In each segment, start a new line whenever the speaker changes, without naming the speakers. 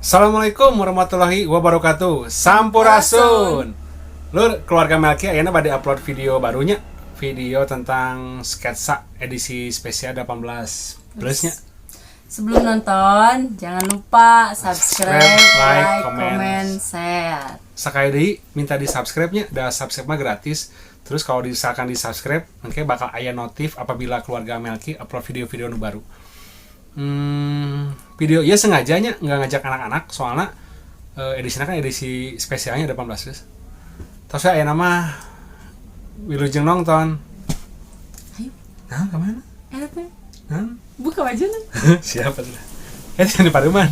Assalamualaikum warahmatullahi wabarakatuh. Sampurasun. Lur, keluarga Melki ayeuna bade upload video barunya. Video tentang sketsa edisi spesial 18 plusnya.
Sebelum nonton, jangan lupa subscribe,
Subscribe, like,
like,
comment.
Comment, share.
Sekali deui minta di subscribe-nya, da subscribe mah gratis. Terus kalau misalkan di subscribe, nanti bakal aya notif apabila keluarga Melki upload video-video nu baru. Video ya sengajanya nggak ngajak anak-anak soalnya edisinya kan edisi spesialnya 18 plus. Terus aya nama wilujeng nonton.
Ayo.
Nah, kemana?
Eh, apa?
Hah?
Buka baju nih.
Siapa tuh? Eh, di Paruman.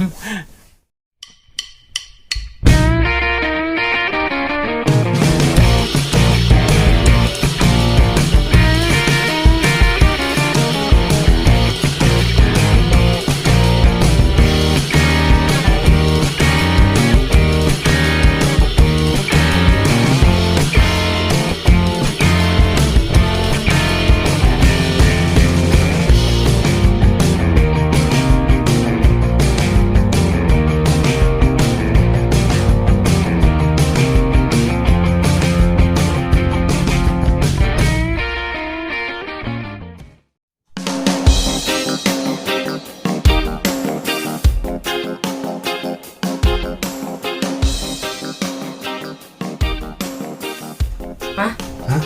Pah,
Hah?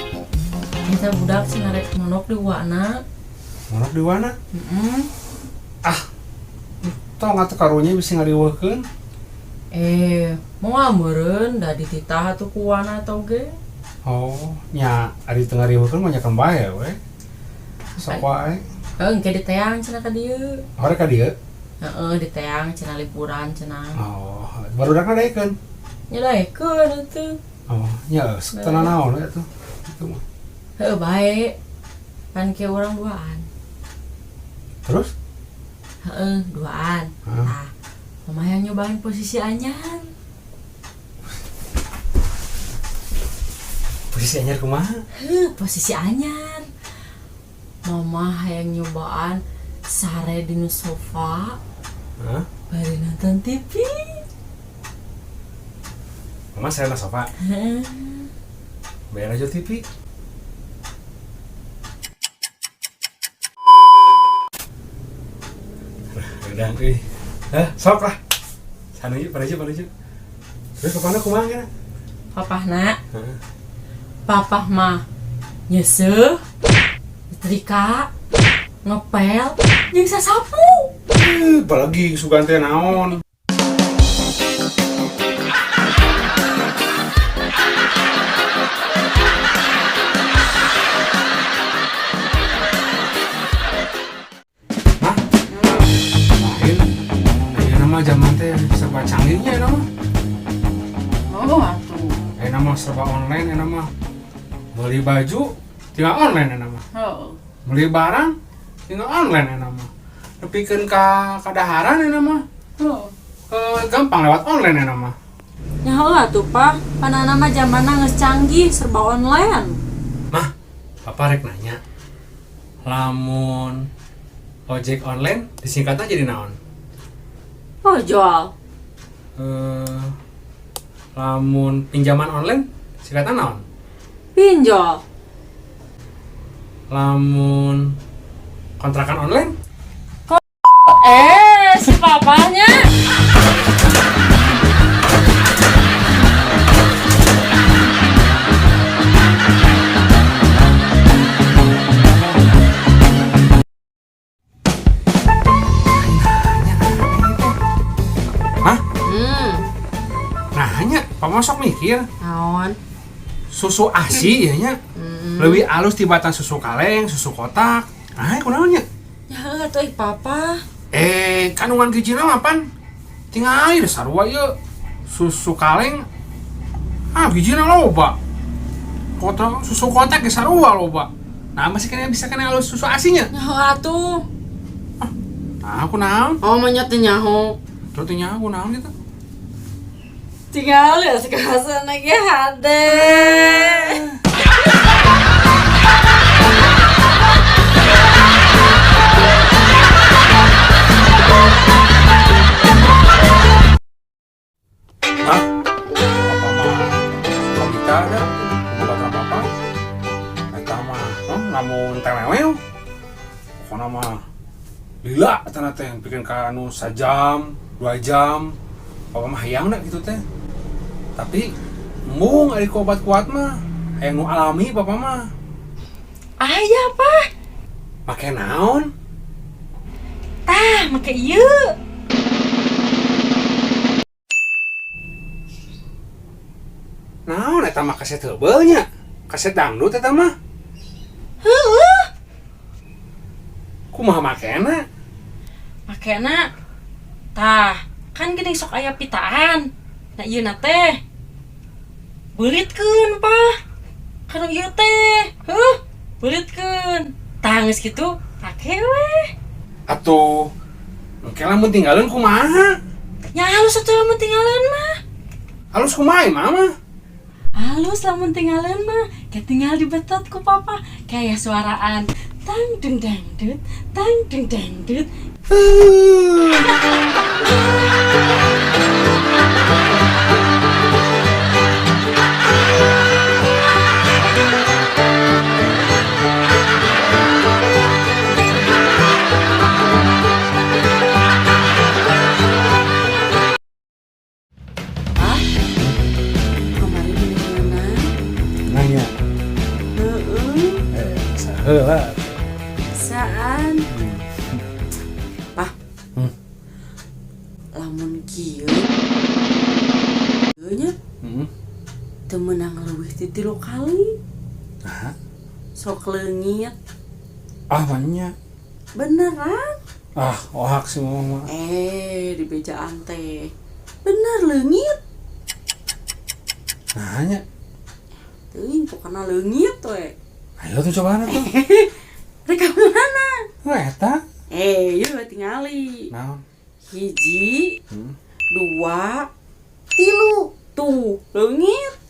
kita budak sih rek mondok di wana.
Mondok di mana?
Heeh.
Ah. Tong atuh karunya bisa ngariweuhkeun.
Eh, mau meureun da dititah atuh ku wana atau ge?
Oh, nya ari teu ngariweuhkeun mah nya kan bae we. Sok wae.
Heuh, engke diteang cenah ka dieu.
Hore ka dieu.
Heeh, diteang cenah liburan cenah.
Oh, barudak daekeun.
Nya daekeun atuh.
Oh, nya geus teu naon we atuh. Itu mah.
Heuh, bae. Pan ke urang duaan.
Terus?
Heeh, duaan.
Hah?
Nah, mama yang nyobain posisi anyar.
Posisi anyar kumaha?
Heuh, posisi anyar. Mama hayang nyobaan sare di nu sofa
Hah?
Bari nonton TV.
Mama sare na sofa.
Heeh.
Bayar aja TV. Udah, euy. Hah, sok lah. Sanuju, panuju, panuju. Terus papahna kumaha kena?
Papahna,
Heeh.
Papah mah nyeuseuh, nyetrika, ngepel, jeung sasapu.
Eh, apalagi sugan teh naon. Hah? Lain. Ayeuna mah zaman teh serba canggihnya ayeuna mah.
Oh, atuh.
Ayeuna mah serba online ayeuna mah. Beli baju tinggal online ayeuna mah.
Heeh.
Beli barang tinggal online ayeuna mah. Nepikeun ka kadaharan ayeuna mah.
Heeh.
Gampang lewat online ayeuna mah.
Nya heuh atuh, Pah. Panana mah zamanna geus canggih, serba online.
Mah, papa rek nanya. Lamun ojek online disingkatnya jadi naon?
Ojol.
Eh, lamun pinjaman online singkatan naon?
Pinjol.
Lamun kontrakan online?
Eh, si papahnya.
Hah?
Hmm,
Nanya, papa sok mikir.
Naon?
Susu ASI ya nya. Lebih alus tibatan susu kaleng, susu kotak. Ah, kunaon nya?
Ya heuh atuh ih papa.
Eh, kandungan gizina mah pan tinggal air sarua ieu. Susu kaleng ah gizina loba. Kotak susu kotak ge sarua loba. Nah, masih kena bisa kena alus susu asinya.
Ya heuh atuh.
Nah, aku naon?
Oh, mah teu nyaho.
Terus teh nyaho naon gitu.
Tinggal ya sekarang lagi hade.
Atana teh pikeun ka anu sajam, 2 jam. Papa mah hayangna gitu teh. Tapi embung ari ku obat kuat mah. Hayang nu alami papa mah.
Aya, Pak.
Make naon?
Tah, make ieu.
Naon eta mah kaset heubeul nya? Kaset dangdut eta mah.
Heueuh.
Kumaha makena?
Makena tah, kan geuning sok aya pitaan. Nah, ieu na teh. Beulitkeun, Pak. Kana ieu teh. Heuh, beulitkeun. Tah geus kitu, pake weh.
Atuh engke lamun tinggaleun kumaha?
Nya halus atuh lamun tinggaleun mah.
Halus kumaha mama?
Halus lamun tinggaleun mah, kayak tinggal dibetot ku papa. Kayak suaraan tang deng dangdut, tang deng dangdut. Ah, kemarin bener.
Nanya.
Heeh.
Eh, saheula.
Saan. Pah.
Hmm.
Lamun kieu nya teu meunang leuwih ti 3 kali.
Nah.
Sok leungit.
Ah, banyak.
Beneran?
Ah, ohak sih mama.
Eh, di bejaan teh. Bener leungit.
Nanya.
Teuing pokona leungit we.
Ayo tuh cobaan tuh.
Rek ka mana?
Wah, eta.
Eh, ieu tingali.
Naon?
1, 2, 3. Tuh, leungit.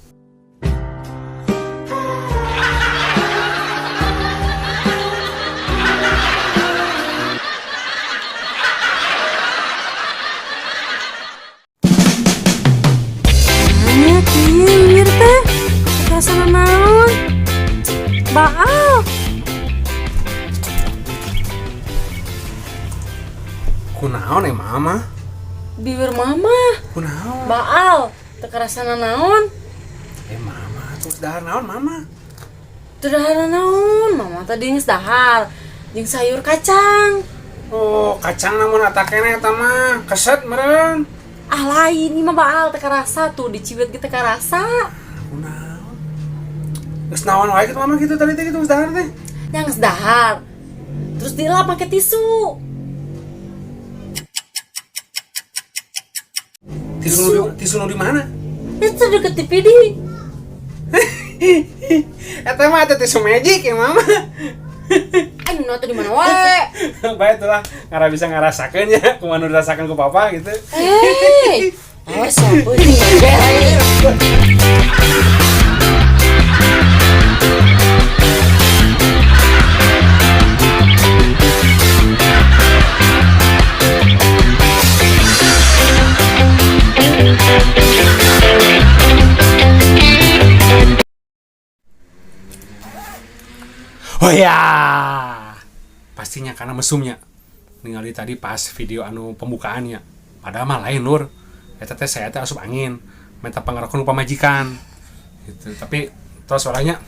Nanya kieu bibir teh. Rasana naon? Baal.
Kunaon mama?
Bibir mama.
Kunaon?
Baal, teu karasana naon?
Mama, terus dahar naon mama?
Teu dahar naon? Mama tadi geus dahar jeung sayur kacang.
Oh, kacang namun eta keneh eta mah keset meureun.
Ah lain, ieu mah baal teu karasa tuh diciwet ge teu karasa.
Kunaon? Geus naon wae kitu mama kitu tadi teh kitu geus dahar teh.
Yang geus dahar. Terus dilap pakai tisu.
Tisu nu di mana?
Itu deket DVD.
Eta mah eta tisu magic ya mama.
Ayo nu di mana wae?
Bae itulah ngara bisa ngarasakeun nya kumaha nu dirasakeun ku papa gitu.
Hei, awas siapa ini?
Oh ya, pastinya karena mesumnya. Ningali tadi pas video anu pembukaannya. Padahal mah lain lur. Eta teh saya teh asup angin, minta pangarakon pamajikan. Gitu. Tapi terus orangnya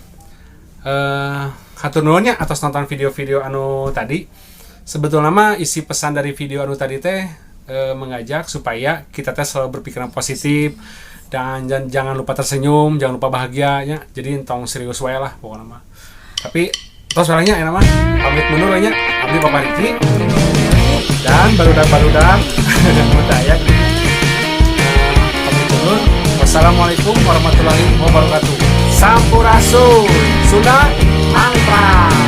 hatur nuhun nya atas nonton video-video anu tadi. Sebetulnya mah isi pesan dari video anu tadi teh mengajak supaya kita teh selalu berpikiran positif dan jangan lupa tersenyum, jangan lupa bahagia nya. Jadi entong serius wae lah pokoknya mah. Tapi terus orangnya enak mah pamit mundur nya. Abdi Papa Riki dan barudak-barudak mutaya pamit mundur. Wassalamualaikum warahmatullahi wabarakatuh. Sampurasun. Sunda Mantra.